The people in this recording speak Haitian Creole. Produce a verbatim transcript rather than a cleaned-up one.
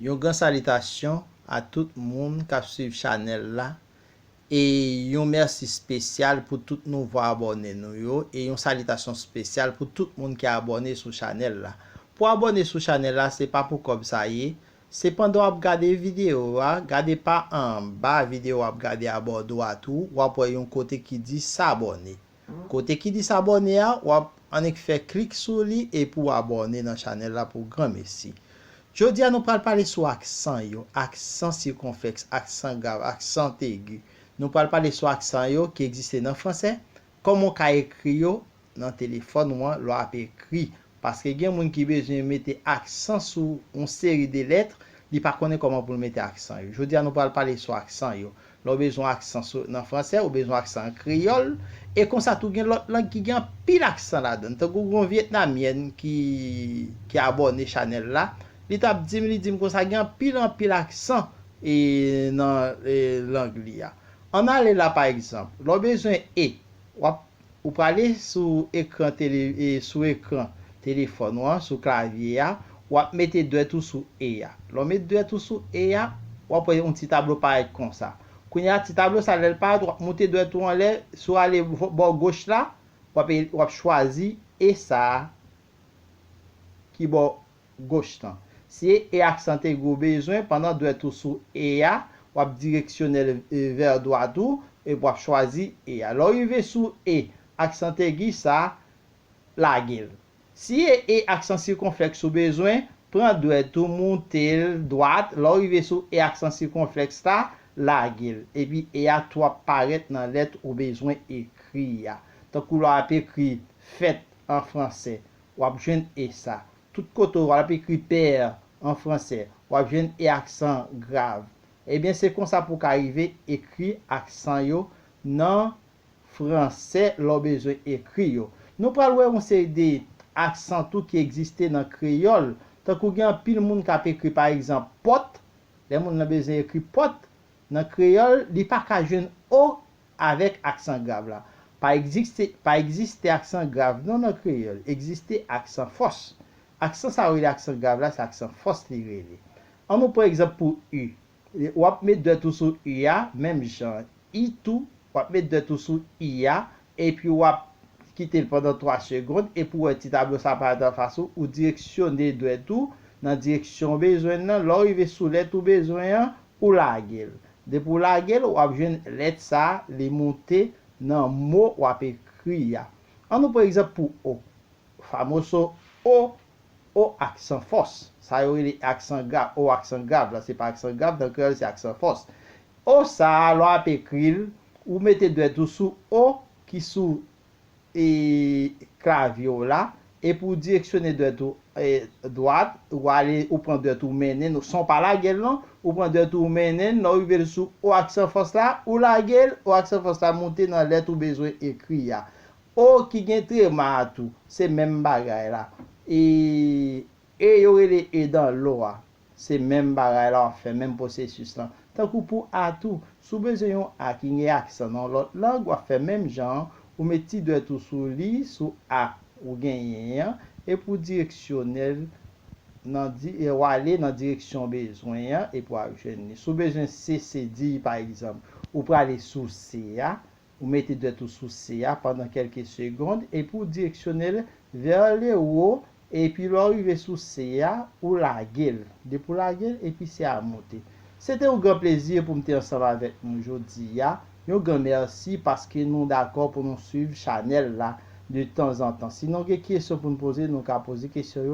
Yon gran salitasyon a tout moun k ap swiv chanèl la, e yon mèsi espesyal pou tout nouvo abòne nou yo, e yon salitasyon espesyal pou tout moun ki abòne sou chanèl la. Pou abòne sou chanèl la, se pa pou kòb sa ye, se pandan w ap gade videyo a, gade pa anba videyo w ap gade a bò dwat ou, w ap wè yon kote ki di s'abonner. Kote ki di s'abonner a, w ap annik fè klik sou li epi w abòne nan chanèl la pou granmesi. Jodi a nou pral pale sou aksan yo, aksan sikonflèks, aksan grav, aksan egi. Nou pral pale sou aksan yo ki egziste nan fransè, kòman w ka ekri yo nan telefòn ou an lè w ap ekri. Paske gen moun ki bezwen mete aksan sou yon seri de lèt, li pa konnen kòman pou l mete aksan yo. Jodi a nou pral pale sou aksan yo. Lè w bezwen aksan sou, nan fransè, ou bezwen aksan an kreyòl. E konsa tou gen lòt lang ki gen anpil aksan ladan l. Tankou gen yon Vyetnamyèn ki, ki abòne chanèl la, li t ap di m, li di m konsa gen anpil, anpil aksan e, nan e, lang li a. Ann ale la, pa egzanp, lè w bezwen e, w ap Ou prale sou ekran tele, e, sou ekran telefòn ou an, sou klavye a, w ap mete dwèt ou sou E a. Lè w met dwèt ou sou E a, w ap wè yon ti tablo parèt konsa. Kounye a, ti tablo sa, lè l parèt, w ap moute dwèt ou anlè, si w ale bò goch la, w ap, w ap chwazi E sa a ki bò goch lan. Si e aksan egi ou bezwen, pandan dwèt ou sou E a, w ap direksyone l, e, vè dwat ou, epi w ap chwazi E a. Lè w rive sou E, aksan egi sa, lage l. Si e, e aksan sikonflèks ou bezwen, pran dwèt ou, moute l dwat. Lè w rive sou E aksan sikonflèks la, lage l. Epi E a tou ap parèt nan lèt ou bezwen ekri a. Tankou lè w ap ekri fèt an fransè, w ap jwenn E sa. Tout kote w ap ekri père an fransè, w ap jwenn E aksan grav. Ebyen, se konsa pou w ka rive ekri aksan yo nan fransè lè w bezwen ekri yo. Nou pral wè yon seri de aksan tou ki egziste nan kreyòl. Tankou gen anpil moun k ap ekri, pa egzanp, pòt. Lè moun nan bezwen ekri pòt, nan kreyòl, li pa ka jwenn O avèk aksan grav la. Pa egziste, pa egziste aksan grav non nan kreyòl. Egziste aksan fòs. Aksan sa yo rele aksan grav la, se aksan fòs li rele. Ann nou pran egzanp pou U. W ap met dwèt ou sou U a, menm jan. I tou, w ap met dwèt ou sou I a, epi w ap kite l pandan twa segonn, epi w wè ti tablo sa parèt anfas ou, ou direksyone dwèt ou nan direksyon w bezwen l nan. Lè w rive sou lèt ou bezwen an, ou lage l. Depi w lage l, w ap jwenn lèt sa a, li moute nan mo w ap ekri a. Ann nou pran egzanp pou O. Famoso O, O aksan fòs. Sa yo rele aksan grav, O aksan grav la, se pa aksan grav, nan kreyòl se aksan fòs. O sa a, lè w ap ekri l, ou mete dwèt ou sou O ki sou, e, klavye w la, epi w direksyone dwèt ou, e, dwat, ou ale, ou pran dwèt ou mennen l, san w pa lage l non, ou pran dwèt ou mennen l, lè w rive l sou O aksan fòs la, ou lage l, O aksan fòs la moute nan lèt ou bezwen ekri a. O ki gen trema a tou, se menm bagay la. E, e yo rele e dan lo a, se menm bagay la, w ap fè menm pwosesis lan. Tankou pou A tou, si w bezwen yon A ki gen aksan nan yon lòt lang, w ap fè menm jan an, ou met ti dwèt ou sou li, sou A ou genyen an, epi w direksyone l nan di, e w ale nan direksyon w bezwen an, epi w ap jwenn li. Si w bezwen C, se di, pa egzanp, ou prale sou C a, ou mete dwèt ou sou C a pandan kèlke segonn, epi w direksyone l vè lewo, epi lè w rive sou C a, ou lage l. Depi w lage l, epi C a moute. Se te yon gran plezi pou m te ansanm avèk nou jodi a. Yon gran mèsi paske nou dakò pou nou swiv chanèl la de tanzantan. Si nou gen kesyon pou n poze, nou ka poze kesyon yo.